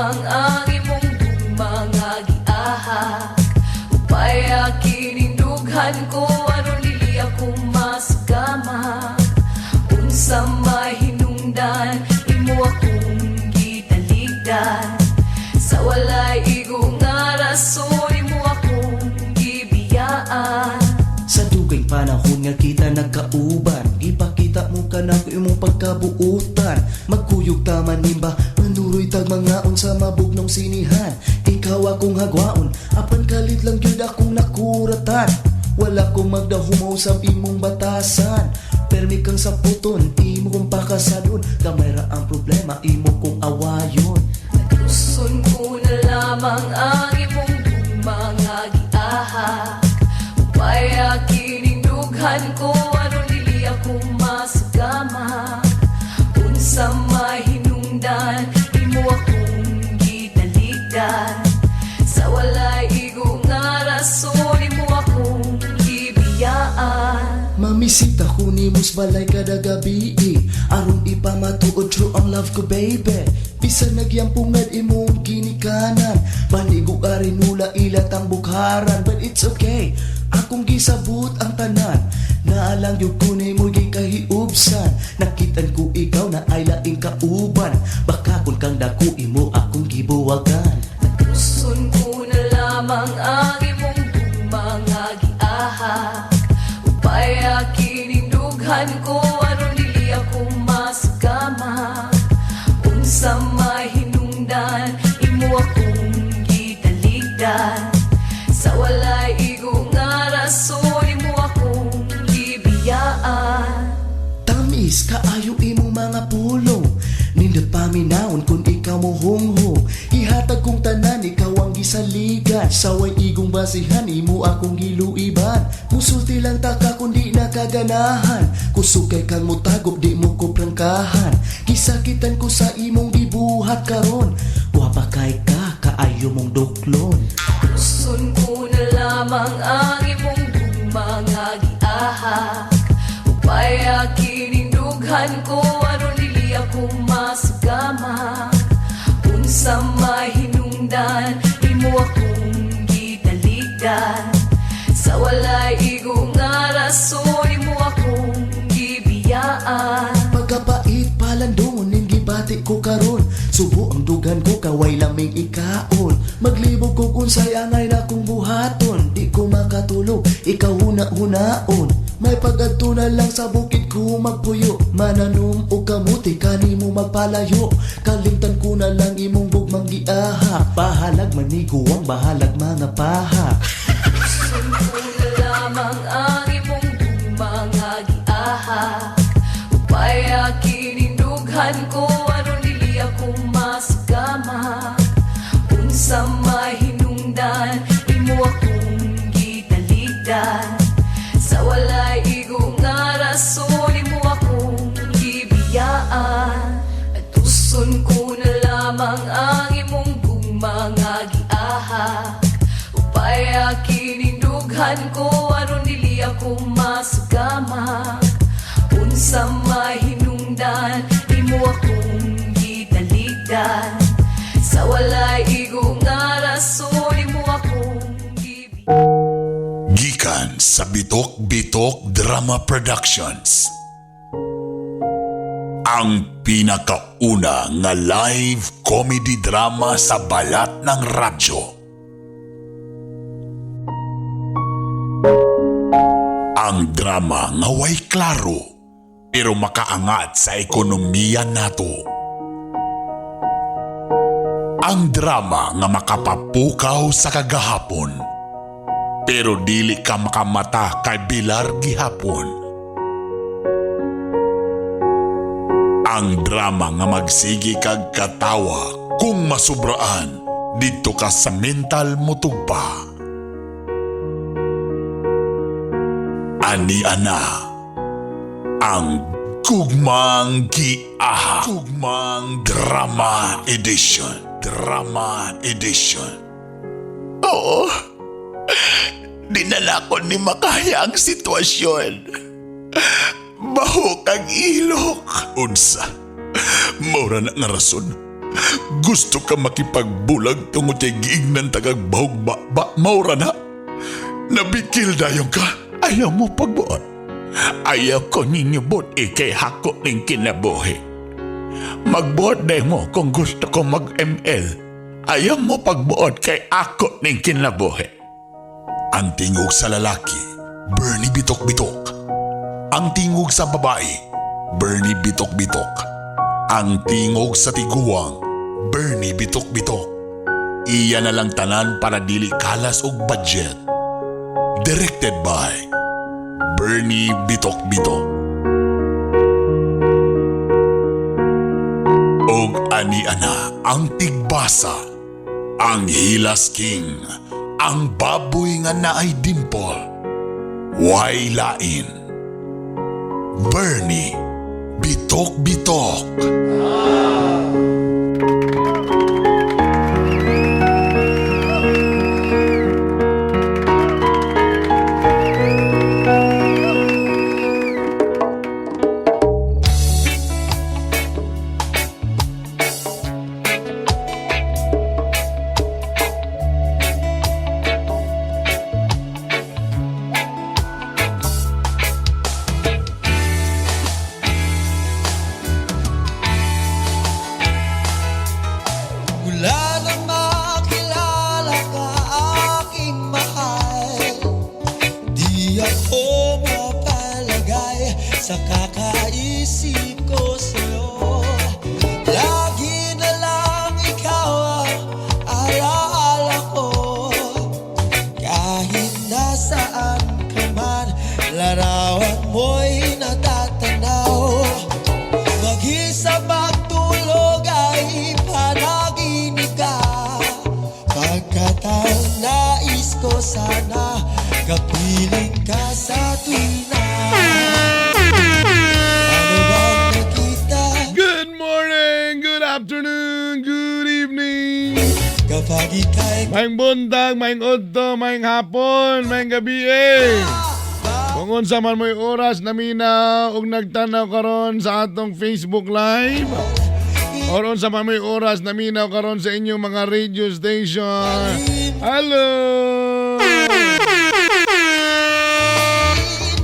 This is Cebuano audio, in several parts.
lamang ang imong gugma nga giahak. Upaya kining dughan ko aron dili ako masugama. Unsa mahinungdan imo akong gitaligdan. Sa walay igo nga rason imo akong gibiyaan. Sa dugay panahon nga kita nagkauban, gipakita mo kanako imong pagkabuutan. Magkuyog ta manimba, manuroy tag mangaon sa mabugnong sinihan. Ikaw akong hagwaon, apan kalit lang gyud akong nakuratan. Wala ko magdahumaw sa imong batasan. Permi kang saputon, imo kong pakasadon. Gamay ra ang problema, imo kong awayon. Tuson ko na lamang ang imong gugma nga giahak. Upaya kining dughan ko aron dili ako masugama. Unsa mahinungdan imo akong gitaligdan. Sa walay igo nga rason imo akong gibiyaan. Mamisita ko nimo sa balay kada gabi, aron ipamatuod true ang love ko, baby. Bisan nagyampungad imong ginikanan, Panigo ari nula ilat ang bukharan. But it's okay, akong gisabot ang tanan. Naalang yung ko nimo gikahiubsan. Nakitan ko ikaw na ay laing kauban. Baka kung kang dako imo akong gibuwagan. Tuson ko na lamang ang imong gugma nga giahak. Upaya kining dughan ko aron dili ako masugama. Unsa mahinungdan imo akong gitaligdan. Sa walay igo nga rason imo akong gibiyaan. Tamis kaayo imong mga pulong. Nindot paminawon kung ikaw mo hunghong. Ihatag kong tanan, ikaw ang gisaligan. Saway igong basihan, imo akong giluiban. Musulti lang ta ka kung di nakaganahan. Kusog kay kang mutagop, di mo ko prangkahan. Gisakitan ko sa imong gibuhat karon. Gwapa kay ka, kaayo mong duklon. Tuson ko na lamang ang imong gugma nga giahak. Upaya kining dughan ko aron dili ako masugama. Unsa mahinungdan imo akong gitaligdan. Sa walay igo nga rason imo akong gibiyaan. Pagkapait palandong ning gibati ko karon. Subo ang dugan ko kaway laming ikaon. Maglibog ko unsay angay na kong buhaton. Di ko makatulog, ikaw huna-hunaon. May pag-adto na lang sa bukid ko magpuyo. Mananom o kamuti kanimo magpalayo. Kalimtan ko na lang imong gugmang giahak. Bahalag maniguang, bahalag mga pahak. Tuson ko na lamang ang imong gugma nga giahak. Upaya kining dughan ko aron dili ako masugama. Unsa mahinungdan imo akong gitaligdan. Sa walay igo nga rason imo akong gibiyaan. Tuson ko na lamang ang imong gugma nga giahak. Upaya kining dughan ko aron dili ako masugama. Unsa mahinungdan imo akong gitaligdan. Sa walay igo nga rason imo akong gibiyaan. Gikan sa Bitok Bitok Drama Productions. Ang pinakauna nga live comedy drama sa balat ng radyo. Ang drama nga way klaro pero makaangat sa ekonomiya nato. Ang drama nga makapapukaw sa kagahapon pero dili ka makamata kay Bilar gihapon. Ang drama nga magsigi kag katawa kung masubraan didto ka sa mental mutugpa. Ani ana ang Gugmang Giaha. Gugmang Drama Edition. Drama Edition. Oo. Dinala ko ni makaya ang sitwasyon. Bahok ang ilok. Unsa. Maura na nga rason. Gusto ka makipagbulag tungod kay giignan tagag bahog ba, ba maura na. Nabikil dayon ka. Ayaw mo pagbuot. Ayaw ko ninyo buot ikay hako ning kinabuhi. Magbuot day mo kung gusto ko mag-ML. Ayaw mo pagbuot kay ako ning kinabuhi. Ang tingog sa lalaki, Bernie Bitok-Bitok. Ang tingog sa babae, Bernie Bitok-Bitok. Ang tingog sa tiguang, Bernie Bitok-Bitok. Iya na lang tanan para dili kalas og budget. Directed by Bernie Bitok-Bitok. Og ani-ana ang tigbasa, ang Hilas King, ang baboy nga naay dimple, way lain. Bernie Bitok Bitok. Mula nang makilala ka, aking mahal, di ako mapalagay sa kakaisip ko sa'yo. Lagi na lang ikaw ang alaala ko. Kahit nasaan ka man, larawan mo'y natatanaw. Mag-isa matulog ay panaginip ka. Pagkat ang nais ko sana, kapiling ka sa tuwina. Ano bang nakita Good morning, good afternoon, good evening. kapag ika'y Maayong buntag, maayong udto, maayong hapon, maayong gabi eh. Kung unsa man mo'y oras naminaw og nagtanaw karon sa atong Facebook Live or unsa man mo'y oras naminaw karon sa inyong mga radio station. Hello!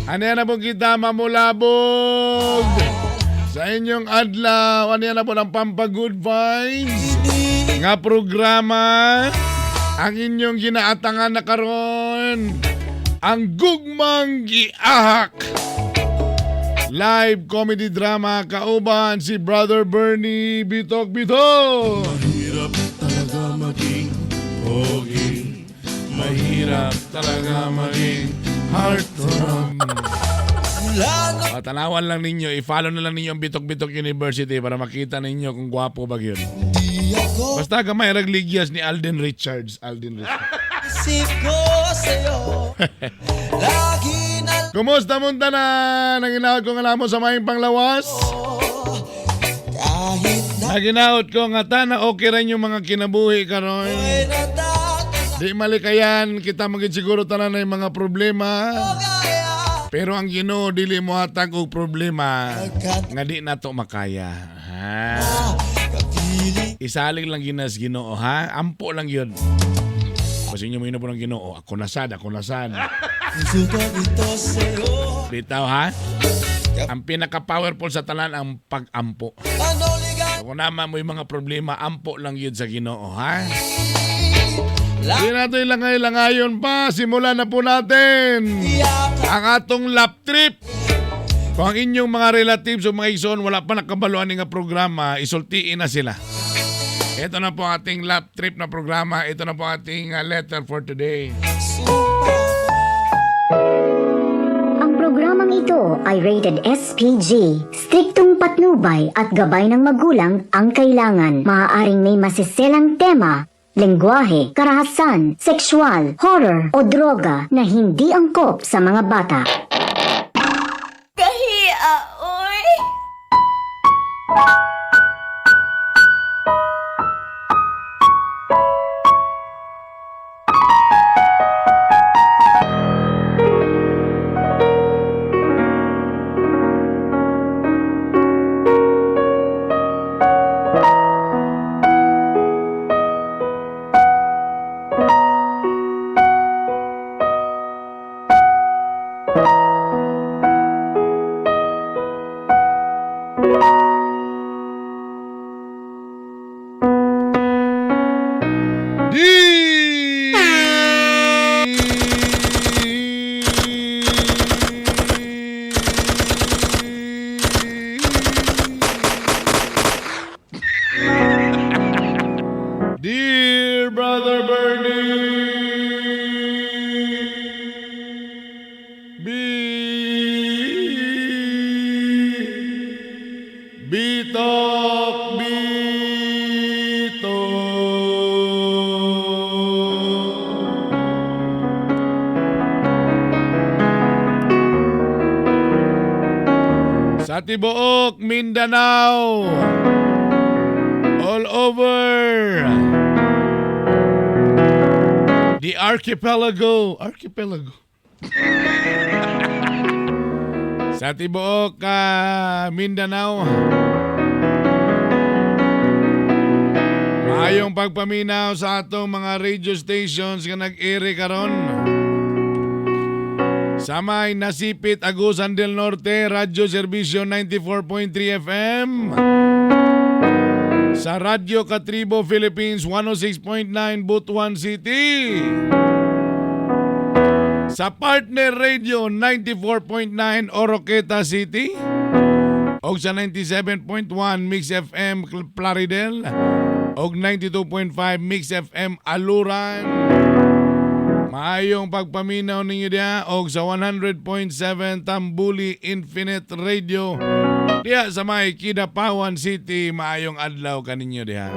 Ano na po kita mamulabog sa inyong adlaw? Ano na po ng Pampa Good Vibes nga programa ang inyong ginaatangan na karon, ang Gugmang Giahak live comedy drama kauban si Brother Bernie Bitok Bitok. Mahirap talaga maging pogi. Mahirap talaga maging heartthrob. Mula nang O, tanawan lang ninyo, i-follow na lang ninyo ang Bitok Bitok University para makita ninyo kung gwapo ba yun. di ako Basta gamay ragligyas ni Alden Richards. Alden Richards. isip ko sa'yo. Lagi na Kumusta mong tanan? Ang ginaot ko nga namo sa maayong panglawas. kahit na Ang ginaot ko nga tana okay rin yung mga kinabuhi karon. ako'y natatanaw Di malikayan, kita magid siguro tanan na yung mga problema. kaya Pero ang Ginoo dili mo hatag og problema Pagkat nga di nato makaya. Ha? kapiling Isalig lang ginas Ginoo ha. Ampo lang yun. Kasi inyo mo po ng Ginoo. Ako nasad, ako nasad. puso ko ito sa'yo. Bitaw ha. Ang pinaka-powerful sa tanan ang pag-ampo. Ano ligay Kung naman mo yung mga problema, ampo lang yun sa Ginoo, ha? Hindi natin ilangay-langayon pa. Simulan na po natin ang atong lap trip. Kung ang inyong mga relatives o mga igsoon wala pa nakabaluan nga programa, isultiin na sila. Ito na po ang ating lap trip na programa. Ito na po ang ating letter for today. Ang programang ito ay rated SPG. Striktong patnubay at gabay ng magulang ang kailangan. Maaaring may masiselang tema, lengguwahe, karahasan, sexual, horror o droga na hindi angkop sa mga bata. Kahia, oy! Di Dear Brother Bernie B Bitok Bitok. Sa tibuok Mindanao, all over the archipelago, archipelago. Sa tibuok Mindanao. Maayong pagpaminaw sa atong mga radio stations nga nag-ere karon. Sa may Nasipit, Agusan del Norte, Radyo Serbisyo 94.3 FM. Sa Radyo Katribo Philippines 106.9 Butuan City. Sa Partner Radio 94.9 Oroqueta City. Og sa 97.1 Mix FM Plaridel. Og 92.5 Mix FM Aluran. Maayong pagpaminaw ninyo diha og sa 100.7 Tambuli Infinite Radio. Diha sa may Kidapawan City, maayong adlaw kaninyo diha.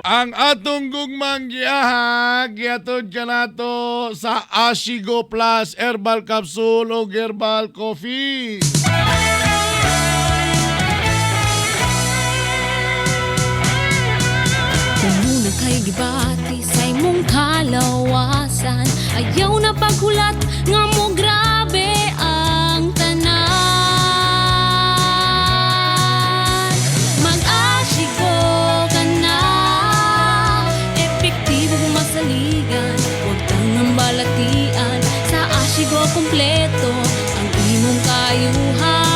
Ang atong gugmang giahag, giatod kanato sa Ashigo Plus Herbal Capsule o Herbal Coffee. Muna kay gibati sa imong kalawasan. Ayaw na paghulat nga mo grabe ang tanan. Mag-ashigo ka na, epektibo masaligan. Huwag tangang balatian, sa ashigo kompleto ang imong kayuhan.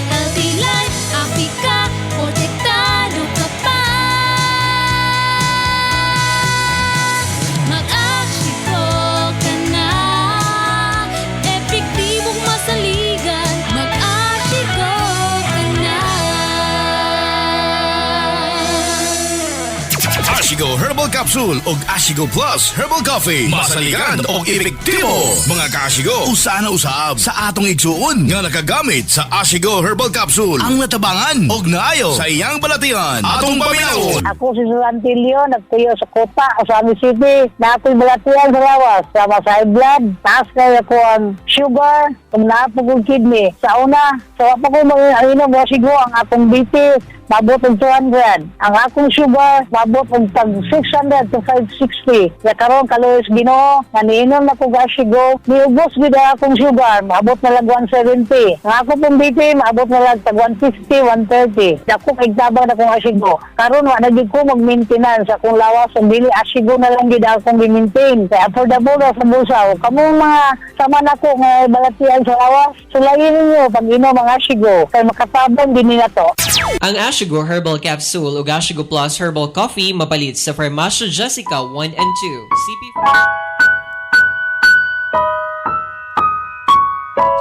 Healthy life, happy ka, protektado ka pa. Mag-ashigo ka na, epektibong masaligan. Mag-ashigo ka na. Ashigo Herbal Capsule og Ashigo Plus Herbal Coffee. Masaligan og epektibo. Mga kaashigo, usa na usab sa atong igsuon nga nakagamit sa Ashigo Herbal Capsule ang natabangan og naayo sa iyang balatian. Atong paminawon. Ako si Susantilio, nagtuyo sa Kota, Osami City. Na ako'y balatian sa lawas, sama sa high blood, taas na ako ang sugar, kung naapo kong kidney. Sa una, sa wa pa ko mag-inom, wasigo ang akong BP, mabot og 200. Ang akong sugar, mabot og tag 600 to 560. Kaya karon kaluoy Ginoo, nga niinom na ko gasigo, niubos gid ang akong sugar, maabot na lang 170. Ang ako pong BP, maabot na lang tag 150, 130. Dako kay tabang na kong asigo. Karon wa na gid ko mag-maintenance akong lawas ang dili asigo na lang gid akong gi-maintain. Kay affordable ra sa bulsa. O, Kamong mga sama nako nga balatian sa lawas, sulayin ninyo pag inom ang asigo kay makatabang din nila to. Ang Ashigo Herbal Capsule ug Ashigo Plus Herbal Coffee mapalit sa Farmacia Jessica 1 and 2. CP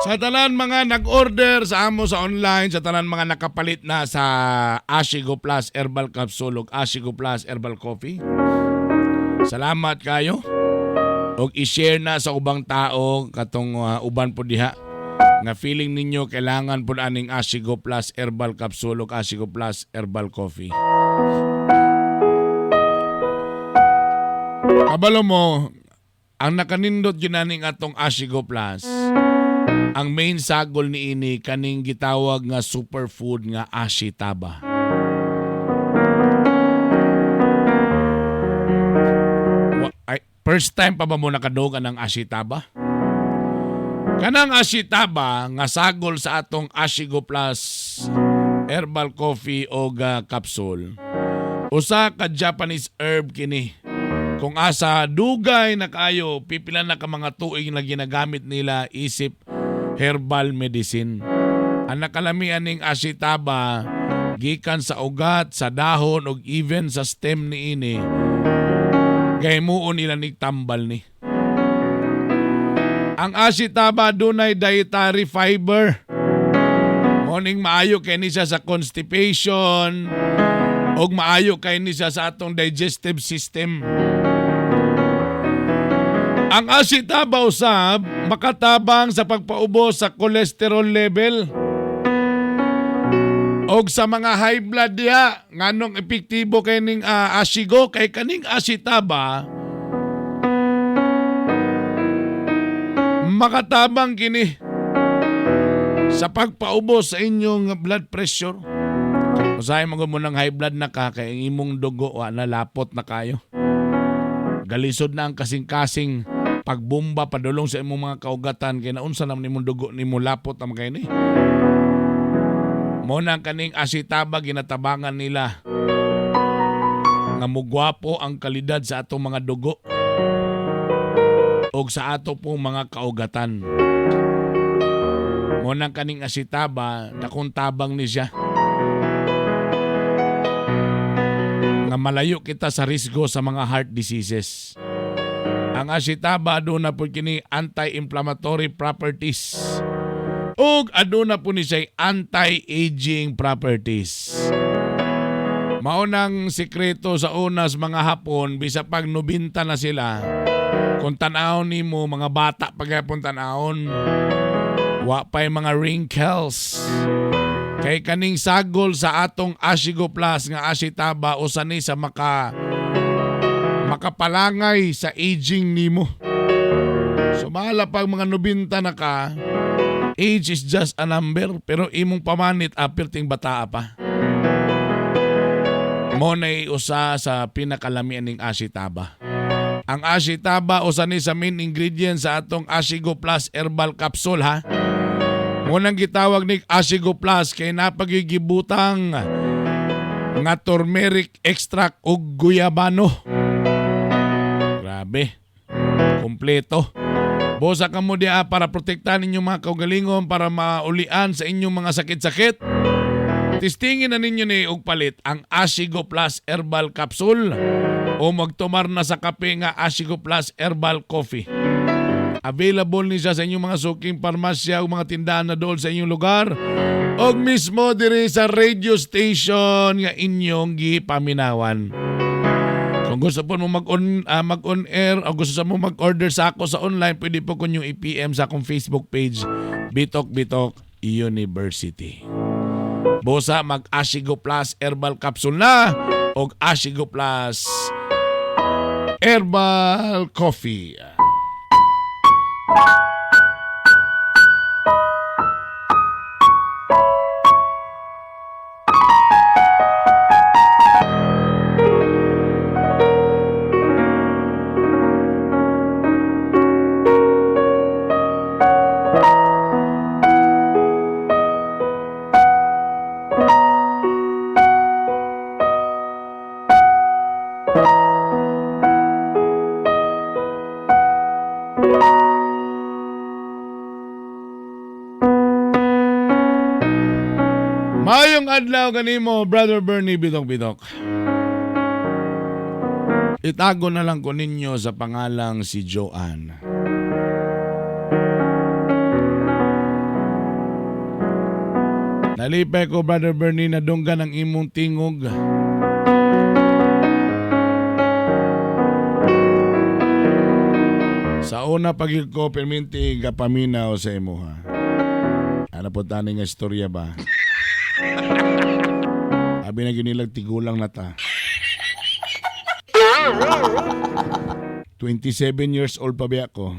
Sa tanan mga nag-order sa amo sa online, sa tanan mga nakapalit na sa Ashigo Plus Herbal Capsule ug Ashigo Plus Herbal Coffee. Salamat kayo. Og i-share na sa ubang tao katong uban po diha nga feeling ninyo kailangan po aning Ashigo Plus Herbal Capsule ug Ashigo Plus Herbal Coffee. Kabalo mo, ang nakanindot yun aning atong Ashigo Plus, ang main sagol ni ini kaning gitawag nga superfood nga ashitaba. Ay, first time pa ba mo nakadugan ng ashitaba? Kanang ashitaba nga sagol sa atong Ashigo Plus Herbal Coffee o capsule. Usa ka Japanese herb kini. Kung asa dugay na kayo, pipila na ka mga tuig na ginagamit nila isip herbal medicine. Ang nakalamian ning ashitaba gikan sa ugat, sa dahon ug even sa stem niini. Gahimuon nila ni tambal ni. Ang ashitaba dunay dietary fiber. Mao ning maayo kay ni siya sa constipation ug maayo kay ni siya sa atong digestive system. Ang ashitaba usab makatabang sa pagpaubos sa cholesterol level. Og sa mga high blood diha, nganong epektibo kay ning ashigo kay kaning ashitaba makatabang kini sa pagpaubos sa inyong blood pressure. Usahay mo mo ng high blood na ka kay ang imong dugo wa na lapot na kayo. Galisod na ang kasing-kasing pagbomba padulong sa imong mga kaugatan kay naunsa naman imong dugo nimo lapot na kay ni. Mo na ang kaning asitaba ginatabangan nila nga mugwapo ang kalidad sa atong mga dugo og sa ato pong mga kaugatan. Mo nang kaning asitaba, dakong tabang ni siya. Nga malayo kita sa risgo sa mga heart diseases. Ang asitaba aduna po kini anti-inflammatory properties. Ug aduna po ni siya anti-aging properties. Mao nang sikreto sa unas mga Hapon bisa pag 90 na sila, kung tan-awon nimo mga bata pagyapon tan-awon, wa pa'y mga wrinkles. Kay kaning sagol sa atong Ashigo Plus nga ashitaba usa ni sa makapalangay sa aging nimo. So bahala pag mga 90 na ka, age is just a number pero imong pamanit apirting bataa pa. Mo nay usa sa pinakalamian ning ashitaba. Ang ashitaba usa ni sa main ingredient sa atong Ashigo Plus Herbal Capsule ha. Mo nang gitawag ni Ashigo Plus kay napagigibutang nga turmeric extract ug guyabano. Grabe. Kompleto. Bosa ka mo diha para protektahan ninyong mga kaugalingon para maulian sa inyong mga sakit-sakit. Testingin na ninyo ni og palit ang Ashigo Plus Herbal Capsule o magtumar na sa kape nga Ashigo Plus Herbal Coffee. Available ni siya sa inyong mga suking parmasya o mga tindahan na dool sa inyong lugar o mismo diri sa radio station nga inyong gipaminawan. Kung gusto po mo mag-on air o gusto sa mo mag-order sa ako sa online, pwede po kunyong i-PM sa akong Facebook page, Bitok Bitok University. Bosa mag Ashigo Plus Herbal Capsule na o Ashigo Plus Herbal Coffee. Mayong adlaw kanimo, Brother Bernie Bitok Bitok. Itago na lang ko ninyo sa pangalang si Joanne. Nalipay ko, Brother Bernie, na dunggan ang imong tingog. Sa una pagil ko, perminti gapaminaw sa imuha. Ano po tani nga istorya ba? Abi na ginilag tigulang na ta. 27 years old pa biya ko.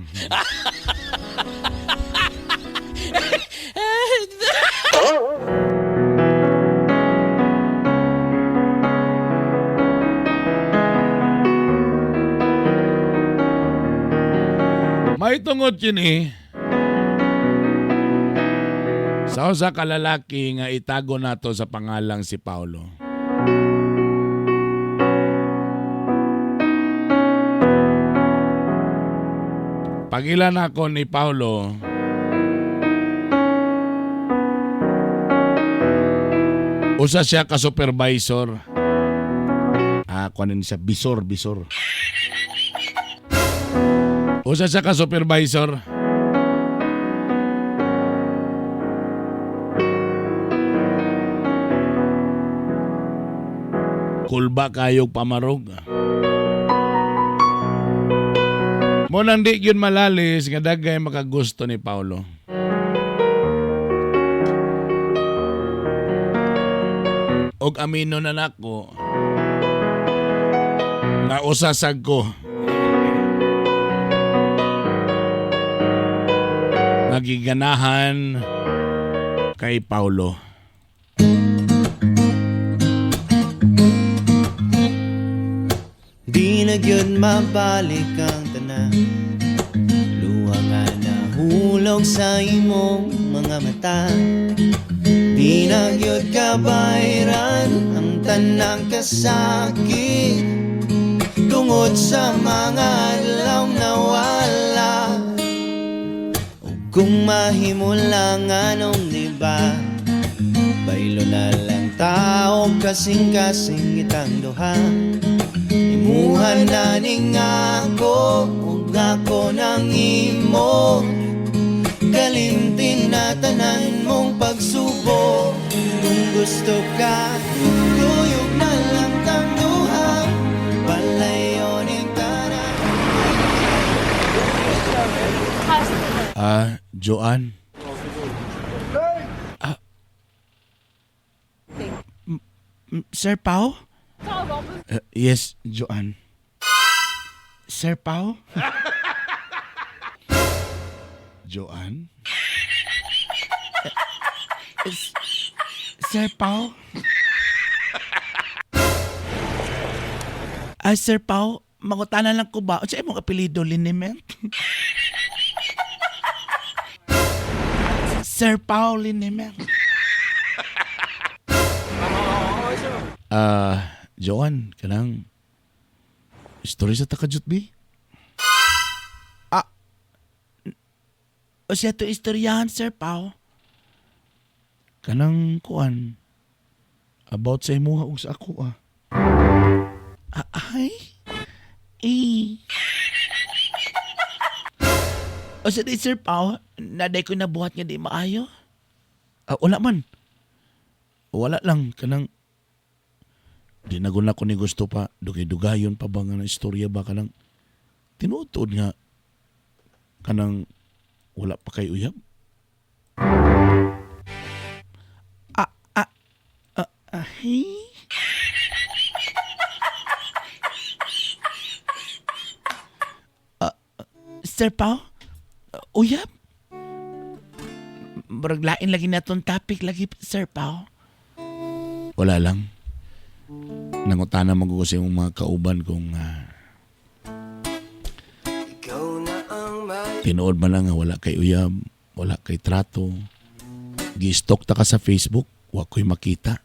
May tungod kini. Sa usa ka lalaki nga itago nato sa pangalang si Paulo. Pag-ila nako ni Paulo, usa siya ka supervisor. Ah, kuan ni siya bisor, bisor. Usa siya ka supervisor. Kulba kayog pamarog. Mo nang di yun malalis nga dagay makagusto ni Paulo. Og amino na nako nga usasag ko nagiganahan kay Paulo. Di na gyud mabalik ang tanan. Luha nga nahulog sa imong mga mata. Di na gyud kabayran ang tanang kasakit tungod sa mga adlaw nawala. Ug kung mahimo lang anong di ba, baylo na lang tao kasing-kasing itang duha. Imuha na ning ako ug ako nang imo. Kalimtin na tanan mong pagsubo. Kung gusto ka, kuyog na lang tang duha. Palayo ning tanan. Ah, Joanne. Ah. Sir Pao? Yes, Joanne. Sir Pao? Joanne? Sir Pao? Ah, Sir Pao, mangutana lang ko ba? Unsa imong apelyido, Liniment? Sir Pao Liniment. Ah, Joanne, kanang story sa takajut bi? Ah, o siya to istoryahan, Sir Pao. Kanang kuan about sa imuha ug sa ako ah. Ah, ay. Eh. O sa di, Sir Pao, naday ko nabuhat nga di maayo. Ah, wala man. Wala lang kanang di na gud na ko ni gusto pa dugay-dugayon pa ba nga na istorya ba kanang tinuod nga kanang wala pa kay uyab. Ah, ah, ah, ay. Ah, Sir Pao, uyab. Murag lain lagi na tong topic lagi, Sir Pao. Wala lang. Nangutana mo ko sa imong mga kauban kung tinuod man lang nga wala kay uyab, wala kay trato. Gi-stalk ta ka sa Facebook, wa ko'y makita.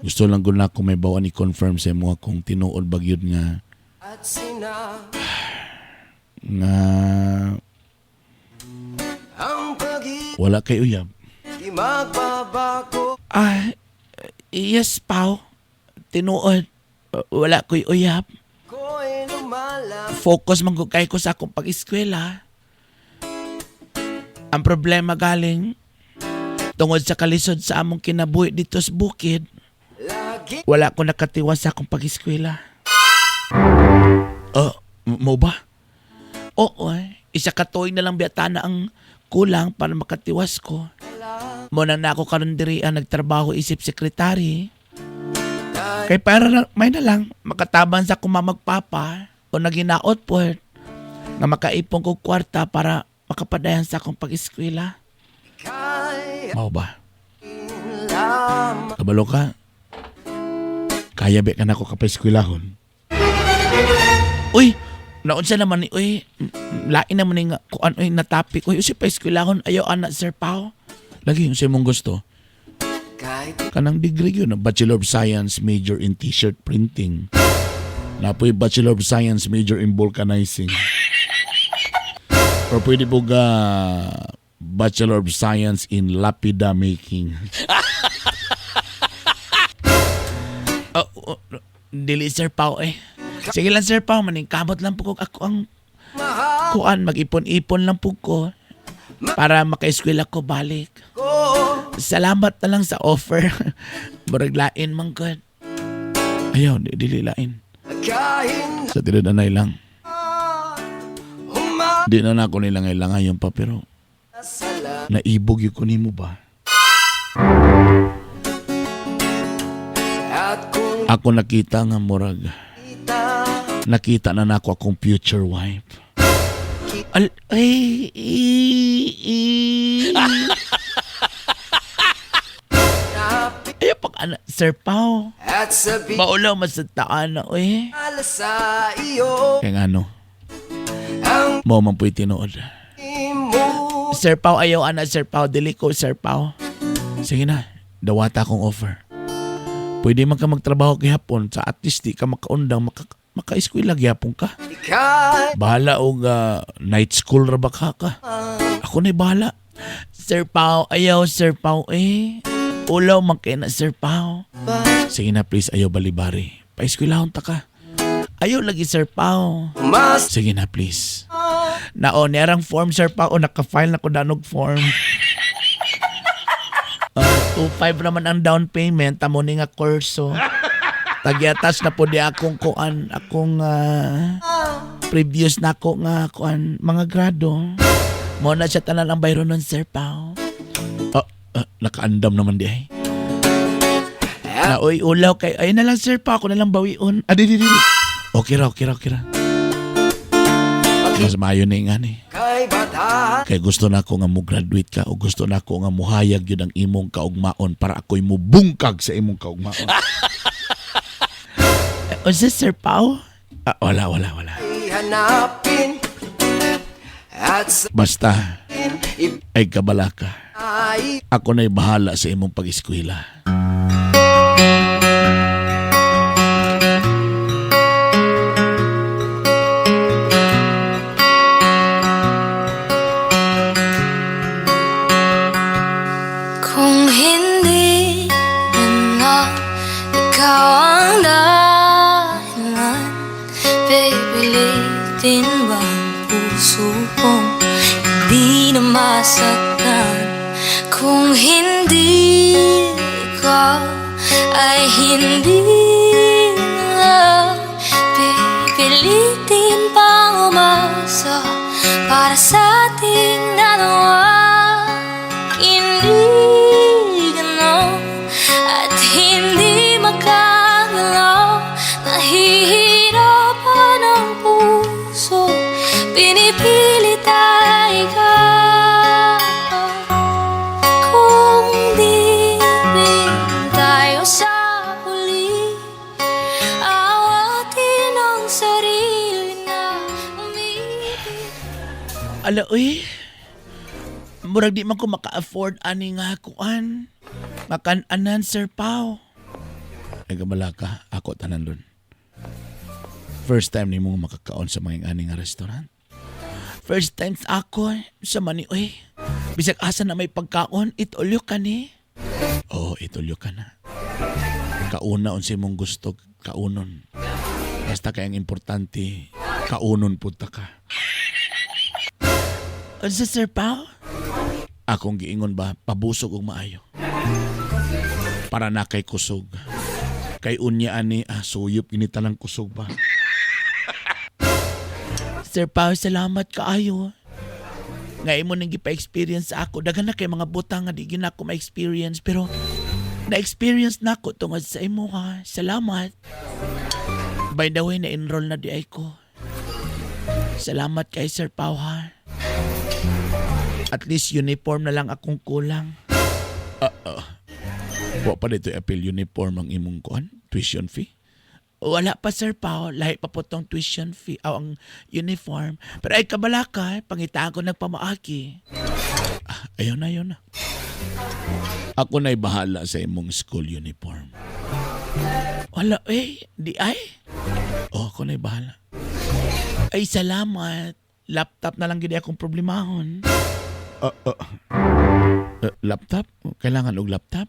Gusto lang gud na ako may bawan i-confirm sa imo kung tinuod ba gyud nga nga wala kay uyab. Ah, yes, Pao. Tinuod, wala ko'y uyab. Focus man gud kay ko sa akong pag-eskwela. Ang problema galing, tungod sa kalisod sa among kinabuhi dito sa bukid, wala ko nakatiwas sa akong pag-eskwela. Oh, mo ba? Oo eh. Isa ka tuig na lang biyata na ang kulang para makatiwas ko. Muna na ako karon diri ang nagtrabaho isip sekretary. Kay para na, may na lang makataban sa kumamagpapa o naginaot po nga makaipon ko kwarta para makapadayan sa akong pag-eskwela. Mao ba? Kabalo ka? Kaya ba ka na ako kapeskwelahon? Uy, naunsa naman ni uy, lain naman ni nga kuan uy na topic uy, usi pa eskwelahon ayaw ana Sir Pao. Lagi yung sa imong gusto. Kanang degree yun, Bachelor of Science major in T-shirt printing. Napoy Bachelor of Science major in vulcanizing. Or pwede po ga Bachelor of Science in Lapida making. Oh, oh, dili Sir Pao eh. Sige lang Sir Pao, maningkamot lang po ko ako ang kuan, mag-ipon-ipon lang po ko para maka-eskwela ko balik. Salamat na lang sa offer. Murag lain man gud. Ayaw, dili lain. Sa tinudanay lang. Di na na ako nila ngailangan pa pero naibog yun ko nimo ba? Ako nakita nga murag nakita na nako akong future wife. Al ay, i, i. Ay, pag ana, Sir Pao. Maulaw man sa taan na, uy. Kaya nga ano, mo man po'y tinuod. Sir Pao, ayaw ana, Sir Pao. Dili ko, Sir Pao. Sige na, dawata akong offer. Pwede man ka magtrabaho gihapon sa at least di ka makaundang, maka-eskwela gihapon ka. Bahala og night school ra ba ka ka? Ako na'y bahala. Sir Pao, ayaw Sir Pao eh. Ulaw man kay na Sir Pao. Sige na please, ayaw balibari. Paeskwelahon ta ka. Ayaw lagi Sir Pao. Sige na please. Nao, nerang form Sir Pao. Naka-file na ko danog form. 2.5 naman ang down payment. Tamo ni nga kurso. Tagyatas na po di akong kuan, akong previous na ako nga kuan, mga grado. Mo na siya tanan ang bayro nun, Sir Pao. Oh, nakaandam naman di ay. Na oy ulaw kay ay na lang Sir Pao, ako na lang bawion. Ah, di, di, di. Okay ra, okay ra, okay ra. Mas maayo na yung ani. Kay gusto na ako nga mo graduate ka o gusto na ako nga muhayag yun ang imong kaugmaon para ako'y mubungkag sa imong kaugmaon. Unsa Sir Pao? Ah, wala, wala, wala. Basta, ay kabala ka. Ako na'y bahala sa imong pag-eskwela. Kung hindi na ikaw ang dahilan, pipilitin ba ang puso kong hindi na masaktan? Kung hindi ikaw ay hindi na pipilitin pang umasa para sa ating dalawa. Hindi gano'n at hindi makagalaw. Nahihirapan ang puso, pinipilit ay ikaw. Kung di rin tayo sa huli, awatin ang sarili na umibig. Ala, uy. Murag di man ko maka-afford ani nga kuan. Makan-anan, Sir Pao. Ay, kabala ka. Ako tanan dun. First time ni mo makakaon sa mga ani nga restaurant. First time sa ako sa mani, uy. Bisag asa na may pagkaon, itulyo ka ni. Oo, itulyo ka na. Kauna unsa imong gusto, kaunon. Basta kay ang importante, kaunon pud ta ka. Unsa Sir Pao? Akong giingon ba, pabusog og maayo. Para na kay kusog. Kay unya ani, suyop ini tanang kusog ba. Sir Pao, salamat kaayo. Nga imo nang gipa-experience sa ako. Daghan na kay mga butang nga di gyud nako ma-experience pero na-experience na ako tungod sa imo ha. Salamat. By the way, na-enroll na di ay ko. Salamat kay Sir Pao ha. At least uniform na lang akong kulang. Wa pa dito appeal uniform ang imong kuan, tuition fee. Wala pa Sir Pao, lahi pa po tong tuition fee aw ang uniform. Pero ay kabala ka, pangitaan ko nagpamaagi. Ah, ayaw na, ayaw na. Ako na'y bahala sa imong school uniform. Wala eh, di ay. Oh, ako na'y bahala. Ay, salamat. Laptop na lang gid akong problemahon. Laptop? Kailangan og laptop?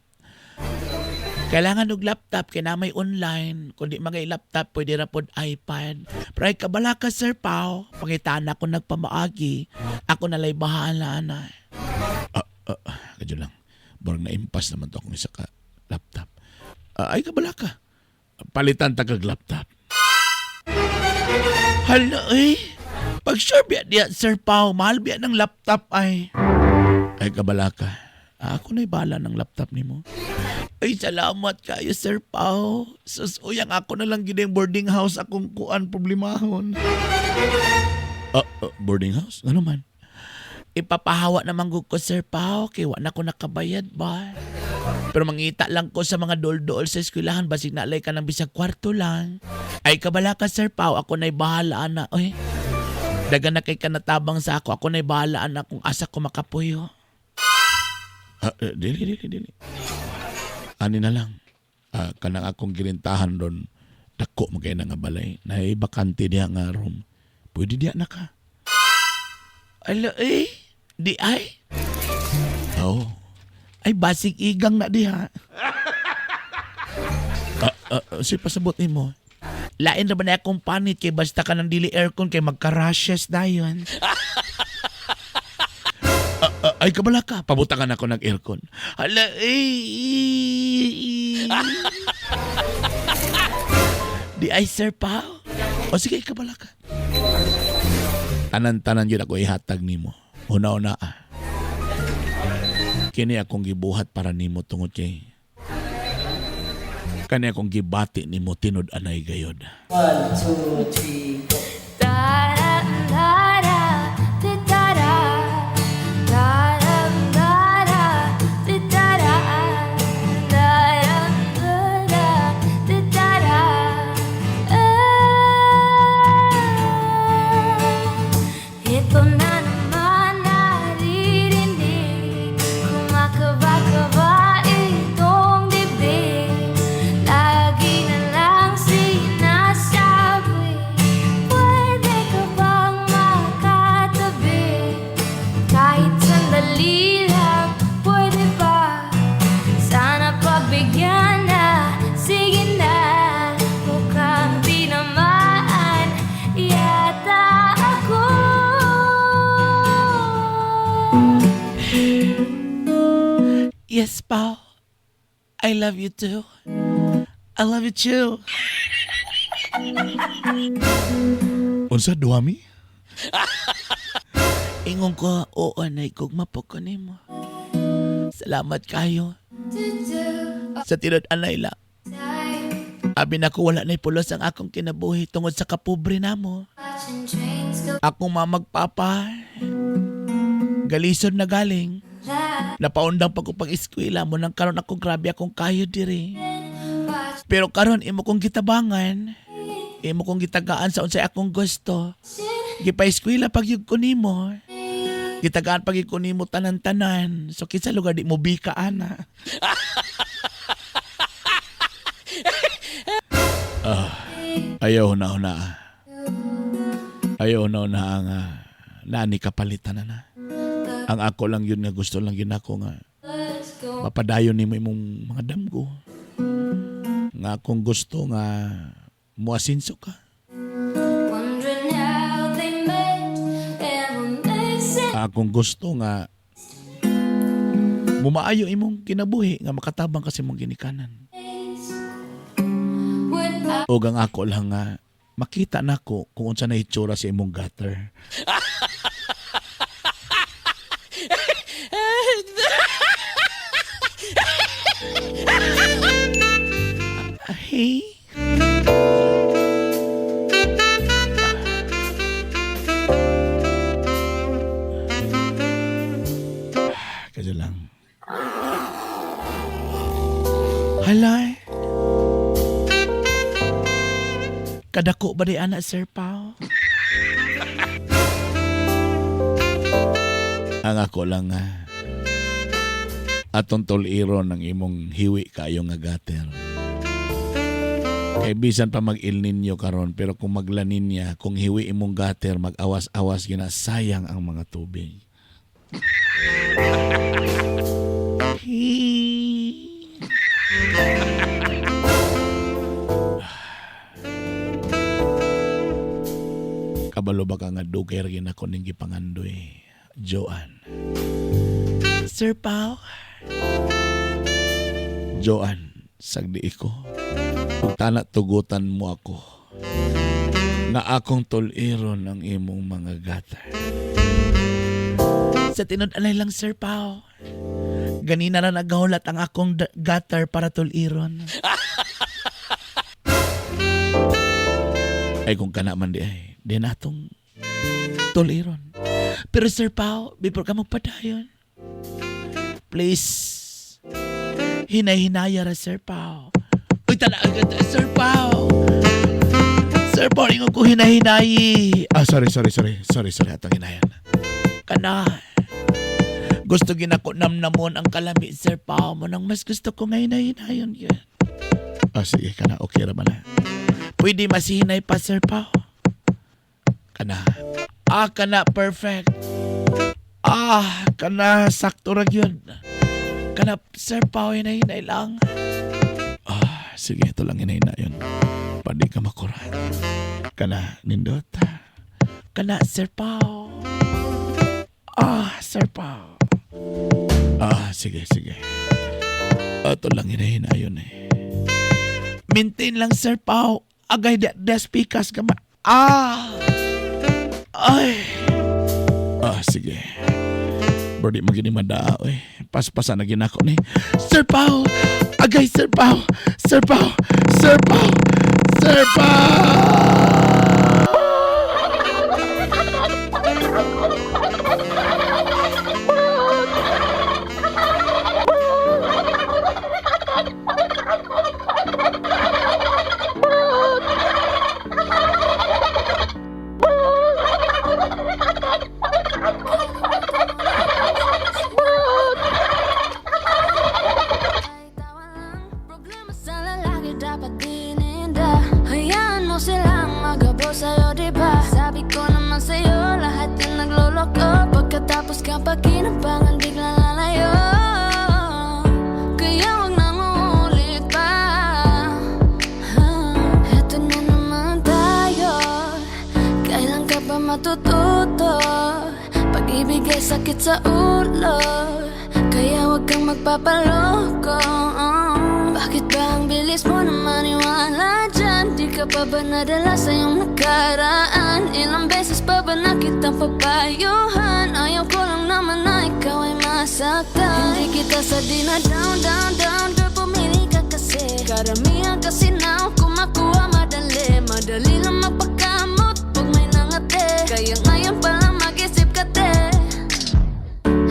Kailangan og laptop kay na may online. Kung di magay laptop, pwede ra pod iPad. Pero ay kabala ka, Sir Pao. Pangitaan ako nagpamaagi. Ako na lay bahala na. Ah, kadyo lang. Barang na-impas naman to akong isa ka laptop. Ah, ay kabala ka. Palitan ta kag laptop. Hala eh. Pag sure biya diya, Sir Pao, mahal biya ng laptop ay. Ay kabala ka. Ah, ako na'y bahala ng laptop nimo. Ay, salamat kayo, Sir Pao. Sus, uyang ako na lang gid ang boarding house akong kuan problemahon. Ah, boarding house? Ano man? Ipapahawa naman gud ko, Sir Pao, kay wa na ko nakabayad ba. Pero mangita lang ko sa mga dool-dool sa eskwelahan basig naalay ka ng bisag kwarto lang. Ay kabala ka, Sir Pao, ako na'y bahala na. Oy, daga na kay kanatabang sa ako, ako na'y bahala na kung asa ko makapuyo. Ah, dili, dili, dili. Ani na lang. Ah, kanang akong girintahan ron, dako mo kay na nga balay. Naay bakante diha nga room. Pwede diha na ka. Ala eh, di ay. Oh. Ay basig igang na diha. Ah, si pasabot nimo. Lain ra ba na akong panit kay basta ka nang dili aircon kay magka-rashes dayon. Ah, ay kabala ka, pabutangan ako ng aircon. Hala eh. Di ay Sir Pao. O sige, kabala ka. Tanan-tanan yun ako ihatag nimo. Una-una ah. Kini akong gibuhat para nimo tungod kay kani akong gibati nimo tinud anay gayod. 1, 2, 3, go. Ito na naman naririnig, kumakaba-kaba itong dibdib. Lagi na lang sinasabi, pwede ka bang makatabi? Kahit sandali lang, pwede ba? Sana pagbigyan na, sige na. Mukhang tinamaan yata ako. Yes, Pao. I love you too. I love you too. Unsa duami? Ingon ko, oo, nay, gugma po ko nimo. Salamat kayo. Sa tinod anay la. Abi na ko wala na'y pulos ang akong kinabuhi tungod sa kapobre namo. Akong mamagpapa. Galisod na galing. Napaundang pa ko pag eskwela mo nang karon ako grabe akong kayo diri. Pero karon imo kong gitabangan. Imo kong gitagaan sa unsay akong gusto. Gipa-eskwela pag yug ko nimo. Gitagaan pag yug ko nimo tanan-tanan. So kinsa lugar di mo bika ana. Ayaw na una. Ayaw na una ang naani kapalitan na na. Ang ako lang yun nga gusto lang yun ako nga mapadayon nimo imong mga damgo. Nga akong gusto nga muasinso ka. Wondering how they met and what makes it Akong gusto nga mumaayo imong kinabuhi nga makatabang kasi imong ginikanan. when I O ang ako lang nga makita nako kung unsa na itsura sa imong gutter. Hey. Kasi lang. Halay. Kadako ba di anak, Sir Pao? Ang ako lang ah. Atong tuliron ang imong hiwi kaayo nga gutter. Kay bisan pa mag-El Niño karon, pero kung mag-La Niña, kung hiwi imong gutter, mag-awas-awas gina, sayang ang mga tubig. Kabalo ba ka nga dugay ra gina ko ning gipangandoy, Joanne? Sir Pao. Joanne, sagdi ko. Ug tana tugutan mo ako nga akong tuliron ang imong mga gutter. Sa tinud-anay lang, Sir Pao. Ganina na nagahulat ang akong gutter para tuliron. Ay, kung kana man di ay, di natong tuliron. Pero Sir Pao, before ka magpadayon, please, hinay-hinaya ra, Sir Pao. Uy, tala, Sir Pao. Sir Pao, ingon ko hinay-hinayi. Ah, sorry, sorry, sorry. Sorry, sorry. Atong hinayan. Kana. Gusto ginako namnamon ang kalami, Sir Pao. Mo nang mas gusto ko nga hinay-hinayon yun. Ah, sige, kana. Okay ra man na. Pwede mas hinay pa, Sir Pao. Kana. Ah, kana, perfect. Ah, kana, sakto ra yun. Kana, Sir Pao, hinay-hinay lang. Ah, sige, ito lang hinay yun. Pwede ka makurat. Kana, nindot. Kana, Sir Pao. Ah, Sir Pao. Ah, sige, sige. Ito lang hinay yun eh. Maintain lang, Sir Pao. Agay, des pikas ka ma. Ah! Ay! Ah, sige. Birdie mo gini madaa, oy. Paspasa na ginako ni. Sir Pao! Agay, Sir Pao! Sir Pao! Sir Pao! Sir Pao! Problema sa lalaki dapat dininda. Hayaan mo silang magabo sa'yo, diba? Sabi ko naman sa'yo, lahat yung nagloloko, pagkatapos kapag kinabangan, biglang lalayo. Kaya wag nang uulit pa. Ah, eto na naman tayo. Kailan ka ba matututo? Pag-ibig ay sakit sa ulo, kaya wag kang magpapaloko. Bakit ba ang bilis mo na maniwala dyan? Di ka pa ba nadala sa iyong nakaraan? Ilang beses pa ba na kitang papayuhan? Ayaw ko lang naman na ikaw ay masaktan. Hindi kita sa di na down, down, down. Girl, pumili ka kasi. Karamihan kasi na ako makuha madali. Madali lang magpakamot pag may nangate. Kaya ngayon pa lang mag-isip ka, te.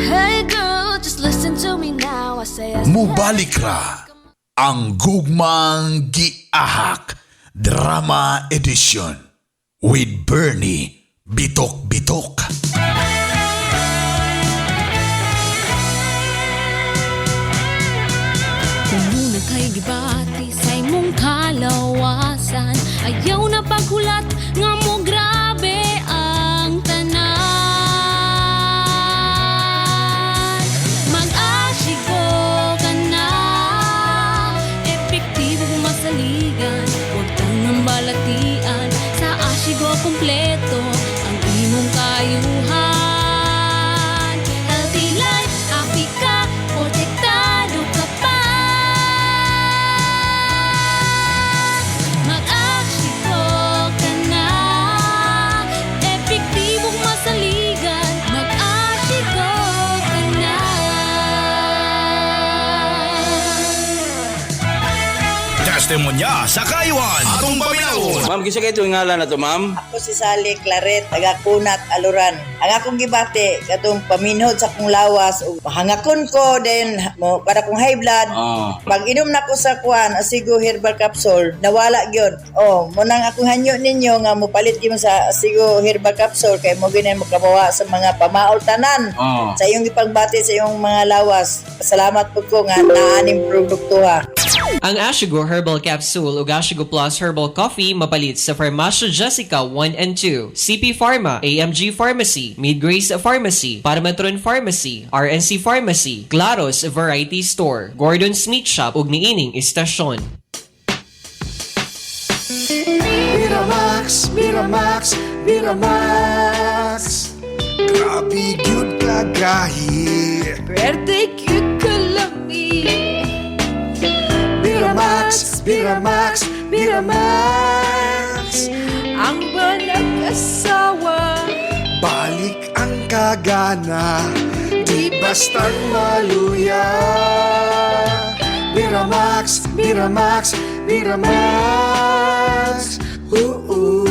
Hey girl, just listen to me now. I say, I say. Mubalik ra ang Gugmang Giahak Drama Edition with Bernie Bitok Bitok. Kung muna kay gibati sa imong kalawasan, ayaw na paghulat nga mo grabe ang tanan. Mag-Ashigo ka na. Epektibo kung masaligan. Huwag tangang balatian. Sa Ashigo kompleto ang imong kayuhan. Healthy life, happy ka, protektado ka pa. Testimonya sa kayuan. Atong paminawon. Ma'am, kinsa kay itong ngalan na to, ma'am? Ako si Sally Claret, taga Kunat, Aluran. Ang akong gibati, katong paminhod sa akong lawas, ug hangakon ko then mo para kong high blood. Oh. Pag inom na ko sa kuan, Asigo Herbal Capsule, nawala gyud. Oh, mo nang akong hanyo ninyo nga mopalit gyud mo sa Asigo Herbal Capsule kay mo gyud mokabawa sa mga pamaol tanan. Oh. Sa iyong gipagbati sa iyong mga lawas. Salamat pud ko nga naaning produkto ha. Ang Ashigo Herbal Capsule ug Ashigo Plus Herbal Coffee mapalit sa Farmacia Jessica 1 and 2, CP Pharma, AMG Pharmacy, Mid Grace Pharmacy, Parametron Pharmacy, RNC Pharmacy, Claros Variety Store, Gordon's Meat Shop ug niining istasyon. Miramax, Miramax, Miramax. Grabe gyud kagahi. Pwerte cute kalami. Miramax, Miramax, Miramax. Ang banag-asawa. Balik ang kagana, di basta't maluya. Miramax, Miramax, Miramax. Oo.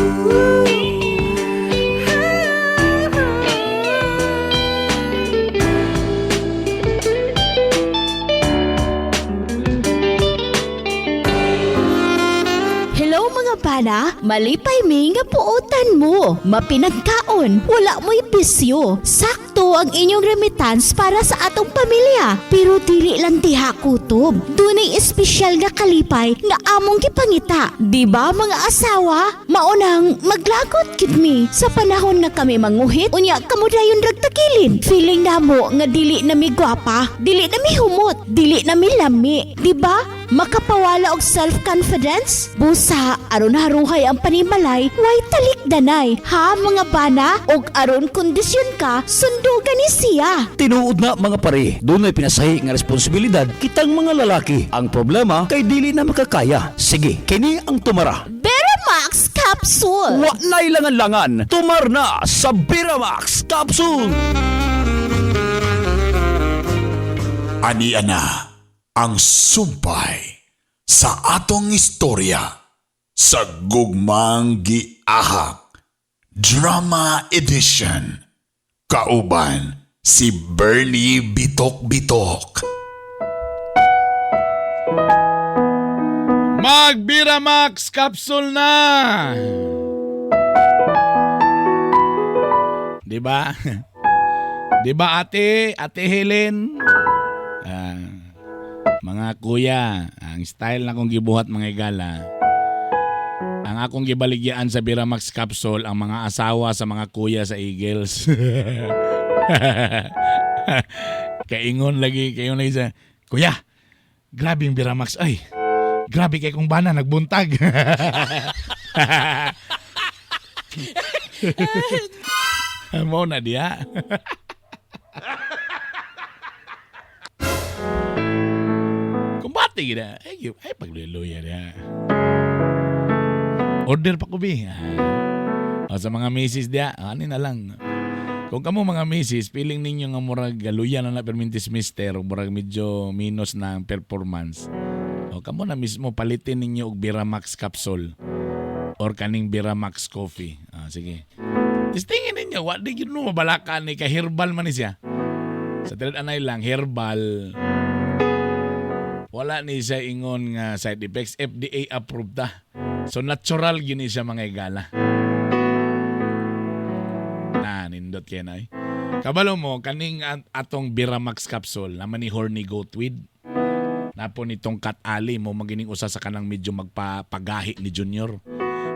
Hello mga bana, malipay mi nga puotan mo. Mapinagkaon, wala mo'y bisyo. Sakto ang inyong remittance para sa atong pamilya. Pero dili lang diha kutob. Dunay espesyal nga kalipay nga among gipangita. Di ba mga asawa? Maunang maglagot gid mi sa panahon nga kami manguhit unya kamo dayon ragtakilid. Feeling namo nga dili na mi gwapa, dili na mi humot, dili na mi lami. Di ba? Makapawala og self-confidence? Busa, aron haruhay ang panimalay, way talikdanay. Ha mga bana? Og aron kondisyon ka, sundugan ni siya. Tinuod na mga pare, dunay pinasahi nga responsibilidad kitang mga lalaki. Ang problema kay dili na makakaya. Sige, kini ang tumara. Beramax Capsule! Wa na'y langan-langan, tumar na sa Beramax Capsule. Ani ana ang sumpay sa atong istorya sa Gugmang Giahak Drama Edition. Kauban si Bernie Bitok Bitok. Magbiramax Capsule na! Di ba? Di ba ate, ate Helen? Ah, mga kuya, ang style na kong gibuhat mga igala. Ang akong gibaligyaan sa Biramax Capsule ang mga asawa sa mga kuya sa Eagles. Kaingon lagi, kaingon lagi sa, Kuya, grabe yung Biramax. Ay, grabe kay kong bana, nagbuntag. Mo na diya. Kumbate gina. Ay, ay pagluya diya. Order pa ko bi. O, sa mga misis diya, ano na lang. Kung kamo mga misis, feeling ninyo nga murag galuya na na permintis mister o murag medyo minus na ang performance. O kamo na mismo palitin ninyo og Biramax capsule or kaning Biramax coffee. Ah, sige. Testingin ninyo, wa di gyud mo mabalakan ni kay herbal man ni siya. Sa tinud anay lang herbal. Wala ni siya ingon nga side effects, FDA approved ta. So natural gyud ni siya mga igala. Na nindot kay nay. Kabalo mo kaning atong Biramax capsule naman ni Horny Goatweed. Napo nitong Kat Ali mo magining usa sa kanang medyo magpapagahi ni Junior.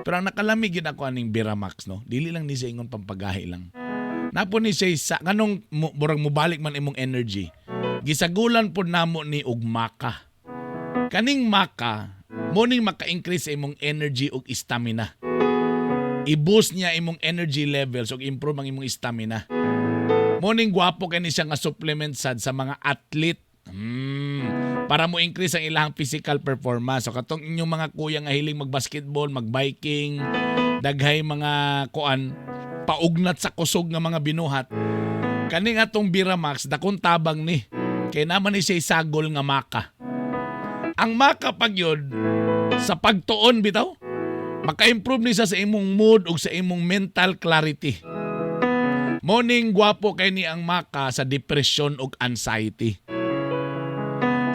Pero ang nakalamig yun ako aning Biramax no. Dili lang ni siya ingon pampagahi lang. Napo ni siya sa kanong murag mobalik man imong energy. Gisagulan pod namo ni og maka. Kaning maka mo ning maka-increase sa imong energy ug stamina. I-boost niya imong energy levels ug improve ang imong stamina. Mo ning gwapo kani siya nga supplement sad sa mga athlete. Para mo increase ang ilang physical performance. So katong inyong mga kuya nga hiling magbasketball, magbiking, daghay mga kuan paugnat sa kusog nga mga binuhat. Kaning atong Biramax dakong tabang ni. Kay naman ni siya sagol nga maka. Ang maka pag yun, Sa pagtuon bitaw, maka-improve ni siya sa imong mood ug sa imong mental clarity. Morning gwapo kay ni ang maka sa depression ug anxiety.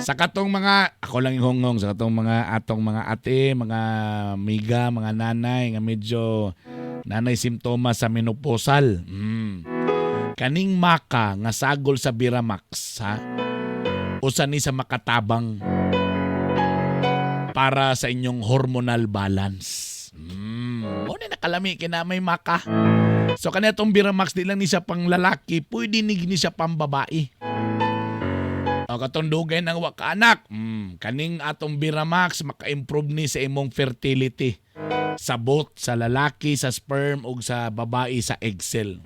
Sa katong mga ako lang ihonghong sa katong mga atong mga ate, mga miga, mga nanay nga medyo nanay simptomas sa menopausal. Kaning maka nga sagol sa Biramax, ha? Usa ni sa makatabang para sa inyong hormonal balance. Mo ni nakalami kinamay maka. So kani atong Biramax di lang ni siya pang lalaki, pwede ni gini siya pang babae. O katong dugay nang wa ka anak, kaning atong Biramax maka-improve ni sa imong fertility. Sa both sa lalaki sa sperm ug sa babae sa egg cell.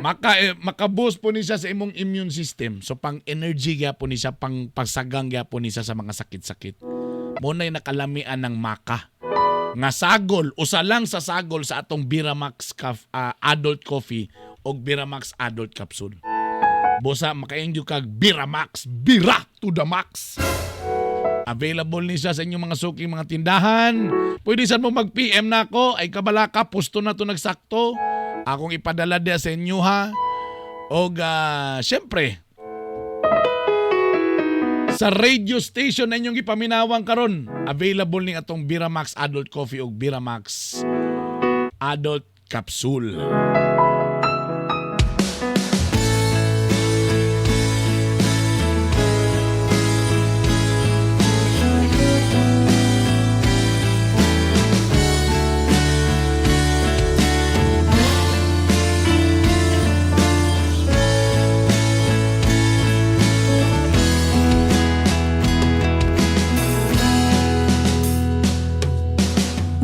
Maka-boost po ni siya sa imong immune system. So pang energy gyapon ni siya, pang pagsagang gyapon ni siya sa mga sakit-sakit. Mo na'y nakalamian ng maka. Nga sagol, usa lang sa sagol sa atong Biramax Adult Coffee o Biramax Adult Capsule. Busa makainyo kag Biramax, Bira to the max. Available ni siya sa inyong mga suking mga tindahan. Pwede sad mo mag-PM na ako. Ay kabalaka, pusto na to nagsakto. Akong ipadala diya sa inyo ha. Og syempre, sa radio station na inyong gipaminawang karon, available ni atong Biramax Adult Coffee ug Biramax Adult Capsule.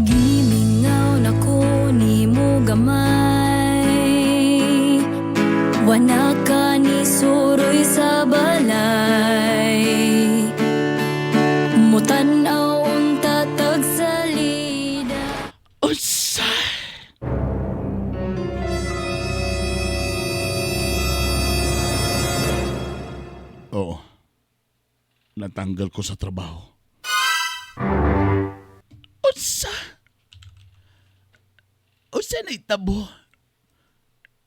Gimingaw na ko nimo gamay, wana ka ni suroy sa balay. Mutan-aw unta tagsalida. Usa! Oo. Natanggal ko sa trabaho. Unsa? Unsa na itabo?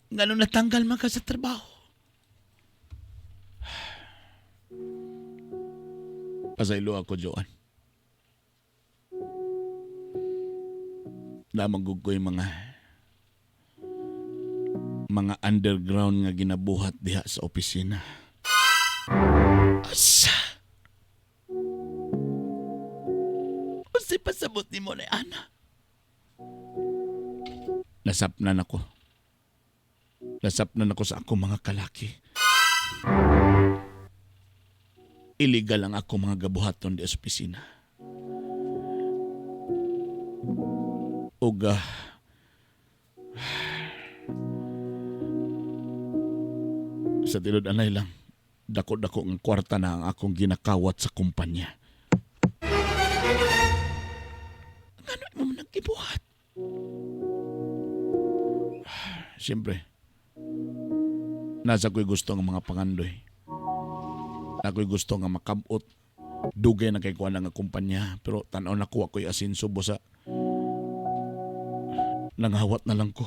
Ngano natanggal man ka sa trabaho? Pasaylo ako, Joan. Namagug ko yung mga underground nga ginabuhat diha sa opisina. Asa? Unsay pasabot nimo ni Ana? Nasapnan ako. Nasapnan ako sa akong mga kalaki. Illegal ang ako mga gabuhaton di sa opisina. Ug sa tinud-anay lang, dako-dako ang kwarta na ang akong ginakawat sa kumpanya. Ngano mo man naggibuhat? Siyempre, nasa ko'y gusto ng mga pangandoy. Ako'y gusto nga makabot. Dugay na kay kuha nga kumpanya. Pero tanaw na ko ako'y asinso busa. Nangawat na lang ko.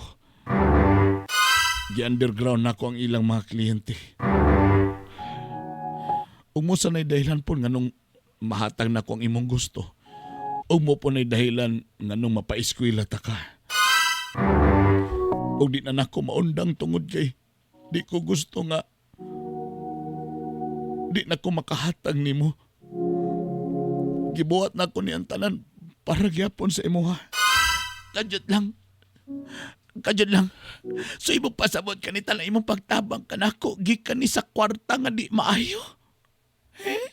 Gi-underground na ko ang ilang mga kliyente. Ug mo sanay dahilan po nganong mahatag na ko ang imong gusto. Ug mo po na'y dahilan nganong mapaeskwela ta ka. Ug di na nako maundang tungod kay di ko gusto nga di na ko makahatag nimo. Gibuhat na ko niyang tanan para gyapon sa imuha. Kadyot lang. Kadyot lang. So imong pasabot kanita lang imong pagtabang kanako gikan ni sa kwarta nga di maayo. Eh?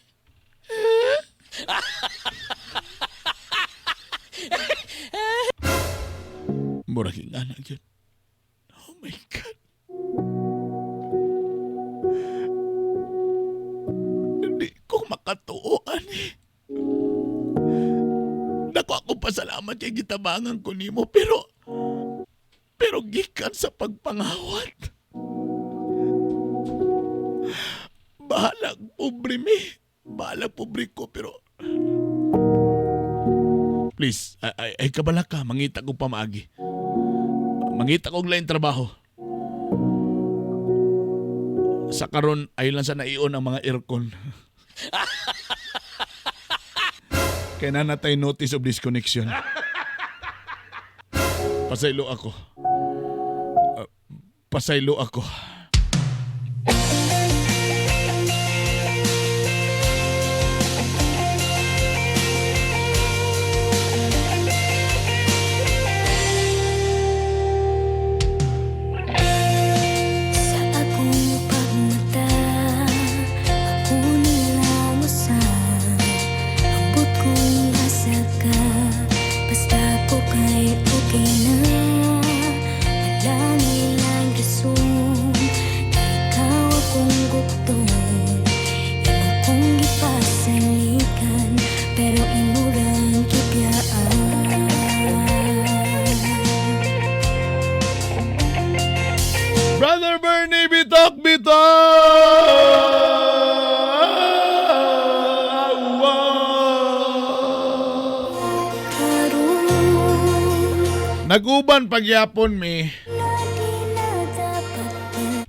Eh? Murag ingana gyud. Oh my God. Hindi ko makatuo, ani. Dako ako pasalamat kay gitabangan ko nimo pero gikan sa pagpangawat. Bahalag pobre mi. Bahalag pobre ko pero Please, ay, ay, ay kabala ka, mangita ko pamaagi. Mangita ko og lain trabaho. Sa karon ay lang sa naion ang mga aircon. Kaya na natay notice of disconnection. Pasaylo ako. Pasaylo ako. Sa akong pagmata, ako nilang usab. Ambot kung asa ka, basta ko kay okay na. Wala nilang rason, kay ikaw akong gukton. Imo kong gipasalikan, pero imo rang gibiyaan. Brother Bernie, bitok, bitok! Naguban pagyapon mi,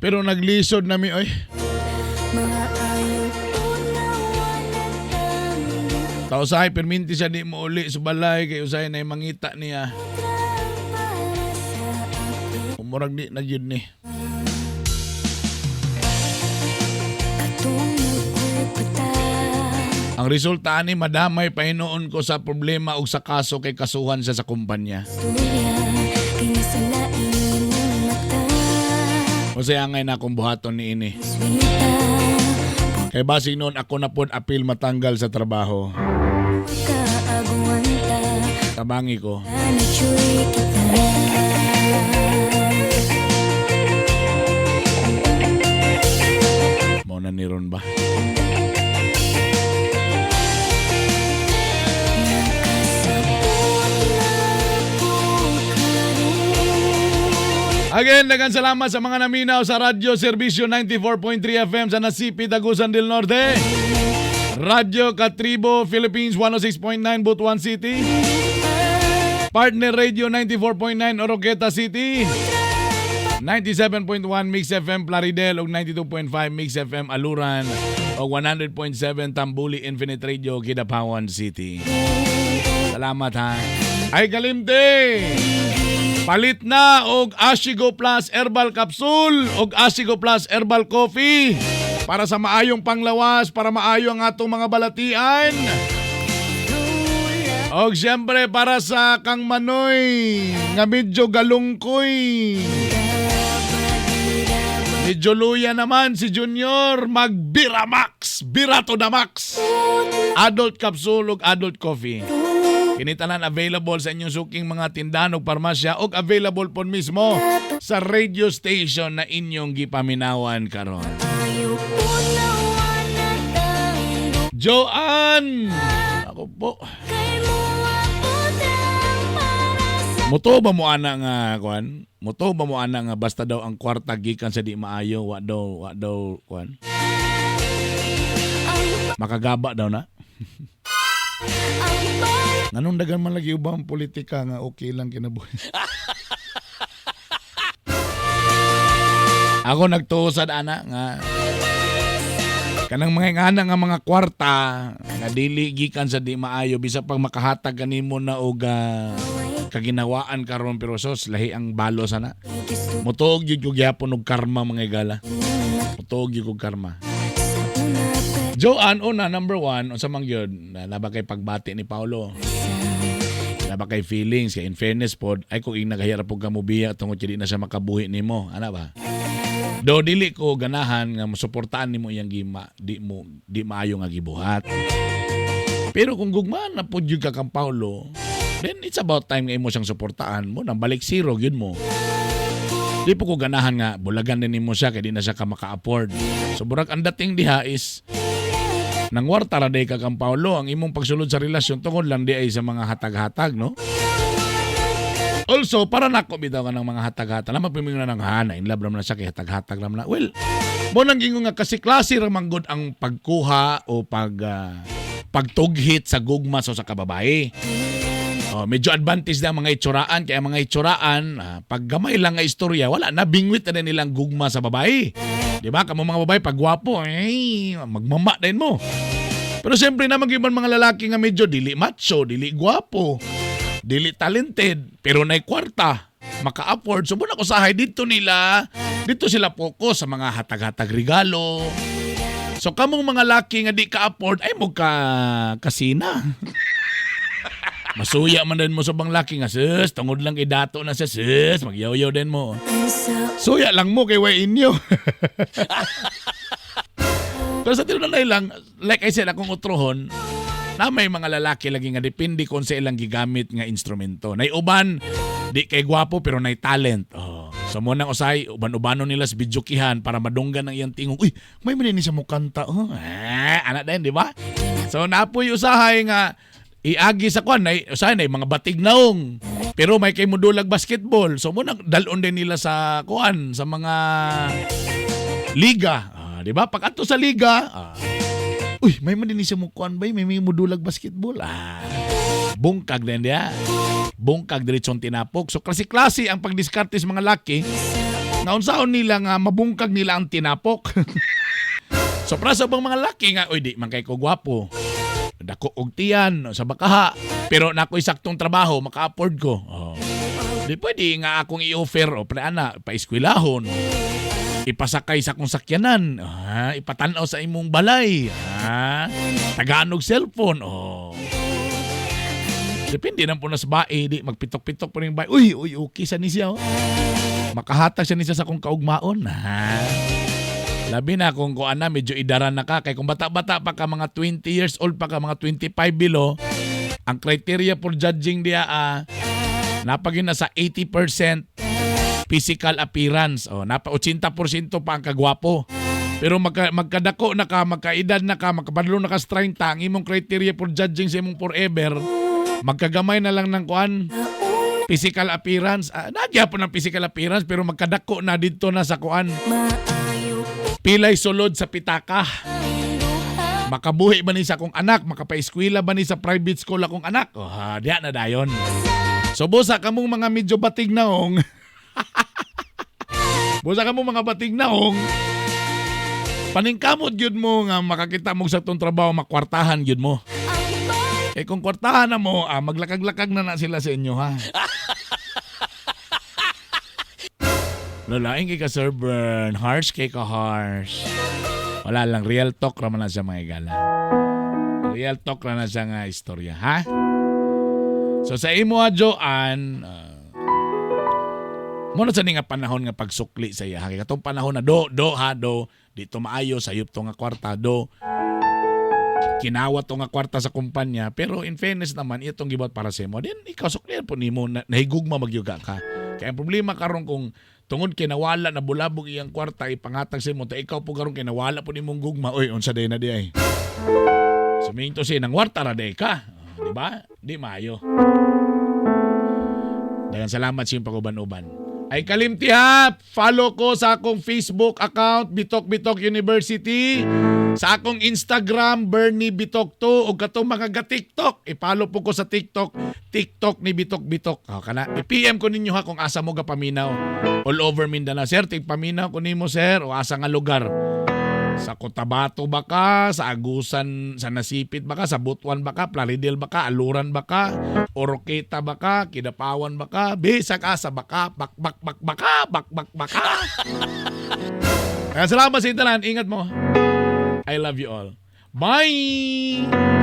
pero naglisod na mi, oy. Tao sahay, perminti siya di mo uli sa balay, kay usahay na mangita niya. Umurag di na yun ni. Ang resulta ani madamay pahinuon ko sa problema og sa kaso kay kasuhan siya sa kumpanya. O siya ngay na akong buhaton ni ini. Kay basig noon ako na pod apil matanggal sa trabaho. Tabangi ko. Mao na ni ron ba? Again, daghang salamat sa mga naminaw sa Radyo Serbisyo 94.3 FM sa Nasipi, Tagusan del Norte. Radyo Katribo, Philippines 106.9 Butuan City. Partner Radio 94.9 Oroqueta City. 97.1 Mix FM Plaridel ug 92.5 Mix FM Aluran o 100.7 Tambuli Infinite Radio Kidapawan City. Salamat ha. Ay kalimte! Palit na og Ashigo Plus Herbal Capsule og Ashigo Plus Herbal Coffee para sa maayong panglawas, para maayo ang atong mga balatian. Og siyempre para sa Kang Manoy nga medyo galungkoy. Medyo luya naman si Junior magbira max, bira to the max. Adult capsule ug adult coffee. Kini tanan available sa inyong suking mga tindahan ug parmasya ug available po mismo sa radio station na inyong gipaminawan karon. Joanne! Ako po. Muto ba mo ana nga kuan? Muto ba mo ana nga basta daw ang kwarta gikan sa di maayo, wa daw kuan? Makagaba daw na. Nganong dagan man lagi ubang politika nga okay lang kinabuhi. Ako nagtuo sad ana nga kanang mga ingana nga mga kwarta nga dili gikan sa di maayo, bisa pag makahatag kanimo na og kaginawaan karon, pero sos lahi ang balo sana. Mutuog gyud ko gyapon og karma, mga igala. Mutuog gyud og karma. Joanne, una, number one, unsa man gyud, na ba kay pagbati ni Paulo? Na ba kay feelings? Kay in fairness pod, ay kung ing nagahira pod ka mobiya tungod kay di na siya makabuhi nimo, ana ba? Do dili ko ganahan nga mosuportaan nimo iyang gima, di mo di maayo nga gibuhat. Pero kung gugmaan na pod gyud ka kang Paulo, then it's about time nga imo siyang suportaan mo nang balik zero gyud mo. Di po ko ganahan nga bulagan din nimo siya kay di na siya ka maka-afford. So burag ang dating diha is nangwarta ra day ka kang Paulo, ang imong pagsulod sa relasyon tungod lang di ay sa mga hatag-hatag, no? Also, para nako bitaw ka ng mga hatag-hatag. Lamang pimingon na ng hana, in love raman na siya kay hatag-hatag raman na. Well, mo nang gingon nga kasi klase ra man gud ang pagkuha o pagtughit sa gugma sa kababae. Oh, medyo advantage na ang mga itsuraan kaya ang mga itsuraan, pag gamay lang nga istorya, wala na, bingwit na din nilang gugma sa babae. Di ba? Kamo mga babae, pag gwapo, eh, magmama din mo. Pero siyempre na mag ibang mga lalaki nga medyo dili macho, dili gwapo, dili talented, pero nay kwarta, maka-afford. So muna ko sahay dito nila, dito sila focus sa mga hatag-hatag regalo. So kamong mga laki nga di ka-afford, ay mo ka kasina. Masuya man din mo sa bang laki nga, sis, tungod lang kay dato na siya, sis, magyaw-yaw din mo. Suya lang mo kay way inyo. Pero sa tinunay lang, like I said, akong utrohon, na may mga lalaki lagi nga depende kung sa ilang gigamit nga instrumento. Nay uban, di kay gwapo pero nay talent. Oh. So mo nang usay, uban-ubanon nila sa videokehan para madunggan ang iyang tingog. Uy, may man ni siya mo kanta. Oh. Eh, ana din, di ba? So napoy usahay nga iagi sa kwan nay usahay nay mga batig naong. Pero may kay mudulag basketball. So mo nang dalon din nila sa kuan sa mga liga. Ah, di ba? Pag ato sa liga, uy, may man din siya mo kuan bay, may mudulag basketball. Ah, bungkag din diya. Bungkag diretsong tinapok. So klase-klase ang pagdiskarte sa mga laki. Nga unsaon nila nga mabungkag nila ang tinapok. So para sa ubang mga laki nga, uy, di man kay ko gwapo. Dako og tiyan sa bakaha. Pero nakoy saktong trabaho, maka-afford ko. Oh. Di pwede nga akong i-offer o pre ana, paeskwelahon. Ipasakay sa akong sakyanan, ipatanaw sa imong balay, tagaan og cellphone, oh. Depende nang po na sa bae, di magpitok-pitok po rin bae. Uy, uy, okay sa ni siya, oh. Makahatag siya ni siya sa akong kaugmaon. Ha? Labi na kung kuan na, medyo idaran na ka. Kay kung bata-bata pa ka, mga 20 years old pa ka, mga 25 below, ang criteria for judging diya, napagin na sa 80% physical appearance. O, napa 80% pa ang kagwapo. Pero magkadako na ka, magkaedad na ka, magkapadlo na ka sa 30, ang imong criteria for judging sa imong forever, magkagamay na lang ng kuan, physical appearance. Ah, nagyapon ng physical appearance pero magkadako na dito na sa kuan. Pilay sulod sa pitaka. Makabuhi ba ni sa akong anak? Makapaeskwela ba ni sa private school akong anak? Oh, ha, diya na dayon. So busa kamong mga medyo batig naong. Busa kamong mga batig naong. Paningkamot gyud mo nga makakita mo sa itong trabaho, makwartahan gyud mo. Eh kung kwartahan na mo, maglakag-lakag na na sila sa inyo ha. Lalaing kay ka Sir Bern, harsh kay ka harsh. Wala lang, real talk raman na siya mga igala. Real talk ra na siya nga istorya, ha? So sa imo ha, Joanne, mo na sa ni nga panahon nga pagsukli sa iya. Kay katong panahon na do, do ha, do, di to maayo, sayop to nga kwarta, do. Kinawa to nga kwarta sa kumpanya, pero in fairness naman, itong gibuhat para sa imo. Then ikaw suklian po nimo na, nahigugma magyuga ka. Kaya ang problema karon kung tungod kay nawala na bulabog iyang kwarta ipangatag sa imo, ta ikaw po karon kay nawala po nimong gugma, oy unsa day na di ay. Suminto siya nang kwarta ra day ka. Oh, di ba? Di maayo. Daghang salamat sa iyong pag-uban-uban. Ay kalimti ha, follow ko sa akong Facebook account Bitok Bitok University, sa akong Instagram Bernie Bitok 2 ug katong mga ga-TikTok, i-follow po ko sa TikTok, TikTok ni Bitok Bitok. Oh, kana i-PM ko ninyo ha kung asa mo gapaminaw. All over Mindanao, sir, tigpaminaw ko nimo sir o asa nga lugar. Sa Cotabato ba ka, sa Agusan, sa Nasipit ba ka, sa Butuan ba ka, Plaridel ba ka, Aluran ba ka, Oroqueta ba ka, Kidapawan ba ka, bisag asa ba ka, bak bak bak baka, bak bak baka. Kaya salamat sa intanan, ingat mo. I love you all. Bye!